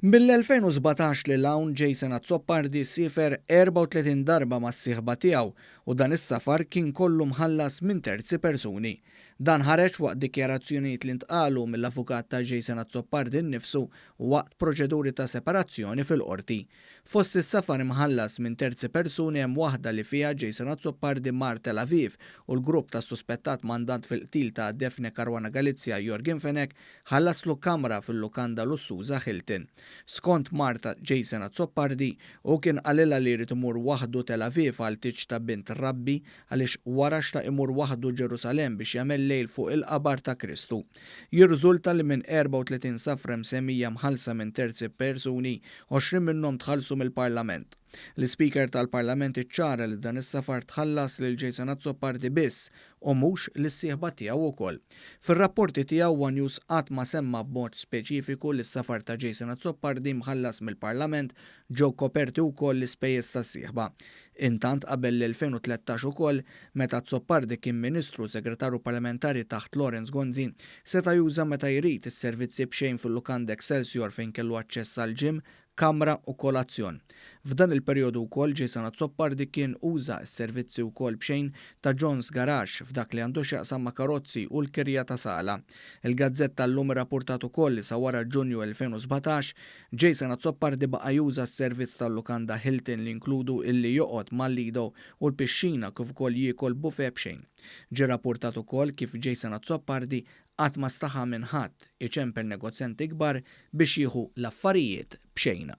Mill-2017 lil hawn Jason Azzopardi siefer 34 darba mas-sieħba tiegħu u dan is-safar kien kollu mħallas minn terzi persuni. Dan ħareġ waqt dikjarazzjonijiet li ntqalu mill-avukat ta' Jason Azzopardi nnifsu waqt proċeduri ta' separazzjoni fil-Qorti. Fost is-safar imħallas minn terzi persuni hemm waħda li fiha Jason Azzopardi mar Tel Aviv u l-grupp tas-suspettat mandant fil-qtil ta' Daphne Caruana Galizia Yorgen Fenech ħallaslu kamra fil-lukanda lussuża Hilton. Skont mart Jason Azzopardi, hu kien qalilha li jrid imur waħdu Tel Aviv għal tieġ ta' bint Rabbi għaliex wara xtaq imur waħdu Ġerusalemm biex jagħmel lejl fuq il-qabar ta' Kristu. Jirriżulta li minn 34 safra msemmija mħallsa minn terzi persuni, 20 minnhom tħallsu mill-Parlament. L-Ispeaker tal-Parlament iċċara li dan is-safar tħallas lil Jason Azzopardi biss u mhux lis-sieħba tiegħu wkoll. Fir-rapporti tiegħu one News qatt ma semma b'mod speċifiku li s-safar ta' Jason Azzopardi mħallas mill-Parlament ġew koperti wkoll l-ispejjeż tas-sieħba. Intant qabel l-2013 ukoll, meta Azzopardi kien Ministru u Segretarju Parlamentari taħt Lawrence Gonzi, seta' juża meta jrid is-servizzi b'xejn fil-lukanda Excelsior fejn kellu aċċess għal gym, kamra u kolazzjon. F'dan il-perjodu wkoll Jason Azzopardi kien uża s-servizzi wkoll b'xejn ta' John's Garage f'dak li għandu x'jaqsam ma' karozzi u l-kirja ta' sala. Il-gazzetta llum irrapportat ukoll li sa wara Ġunju 2017, Jason Azzopardi baqa' juża s-servizz tal-lukanda Hilton li jinkludu illi joqgħod mal-Lido u l-pixxina kif ukoll jiekol buffet b'xejn. Ġie rrapportat ukoll kif Jason Azzopardi qatt ma staħa minn ħadd iċempel negozjanti kbar biex jieħu l-affarijiet b'xejn.